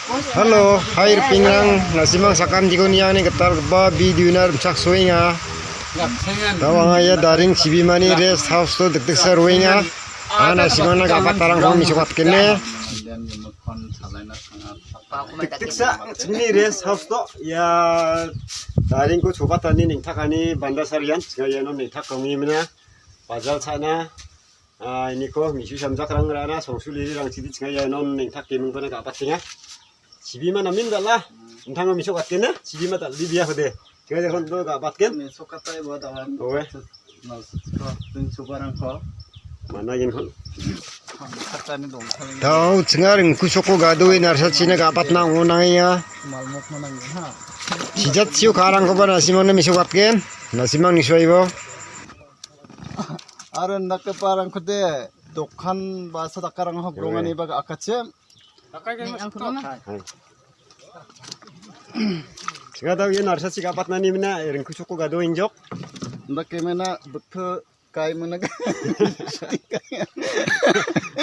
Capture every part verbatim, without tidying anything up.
Halo, hai ripengrang, nasimang sakantikon iani gitalgipa video-na rimchaksoenga. Tao anga ia daring chibimani rest house-o dikdiksa roenga. Anga nasimangna gapatarangko mesokatgene. Dikdiksa chingni rest house-o ia daringko chobatani neng·takani bandasarian, chinga iano neng·takani mina, bajal cha·na, ah, iniko misu samjakrang rana songsuliri rangchidi chinga iano neng·take mingbana gapatenga. Chibima namen dal·a. Nintangna mesokatgen na? Chibima dal·bebea kode. Chinga iano gabatgen. Mesokatai bo dawan. Owe. Mal sutsko, tin subarangko. Managen kon. Katani dongkal. Tao, chinga ringkusoko gadoe narsachina gabatna ong·onangenga. Malmok manangen ha. Sijatchio karangkoba nasimangna mesokatgen. Nasimang nisoibo. Aro indakgiparangkode dokan basa dakarang hogrongani baga akachim. Chinga tao ia narsachi gabatnani mina ringkusoko gado ingjok. Indake mina bikku kai mana.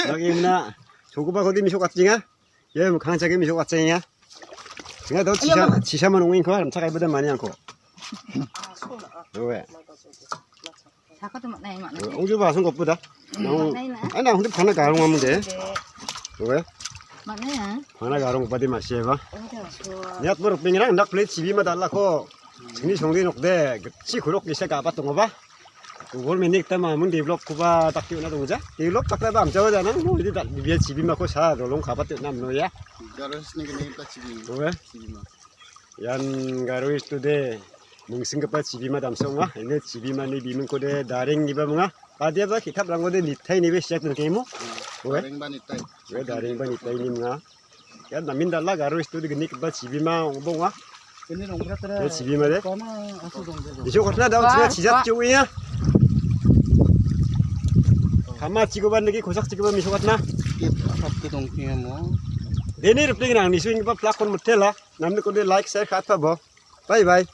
Lagi mina. Chokoba kode mesokatchinga. Ia mikkang chake mesokatchinga. Chinga tao chisa, chisa manongengko, rimchakaiba da maniangko. Owe. Saka tu maknai, maknai. Ong ju ba song kopu da. Nang, maknai na. Ai na, hong de phana garong amu de. Owe. Maknai ya. Phana garong padi masi ba. Oh, dah, so. Niat bor pingrang dak plate chibima dal·ako. Chingni songdi nokde, chi kurok gisa gabat tongoba. Ugol menik ta mamun develop koba dakti ona dongja. Develop takta ba amjao janang, mo idi dal bibia chibimako sa dolong gabat ona mano ya. Garos ni kene ta chibi. Owe. Chibima. Ian Garo Hills-ode mingsinggipa chibima damsa ong·a. Ini chibimani bimingkode Dareng ineba minga. Badiaba ki·taprangkode Nitai ineba siak dongengmo. Owe. Dareng ba Nitai. Owe, Dareng ba Nitai ine minga. Ian namen dal·a Garo Hills-ode gnigipa chibima ong·a. Ini chibima de. Mesokatna dao chinga chijatchio ia. Kamachikoba niki kosakchikoba mesokatna. Deni ripengrang nisoenggipa plak kon mitela. Namnikode like, share, ka·atpabo. Bye bye.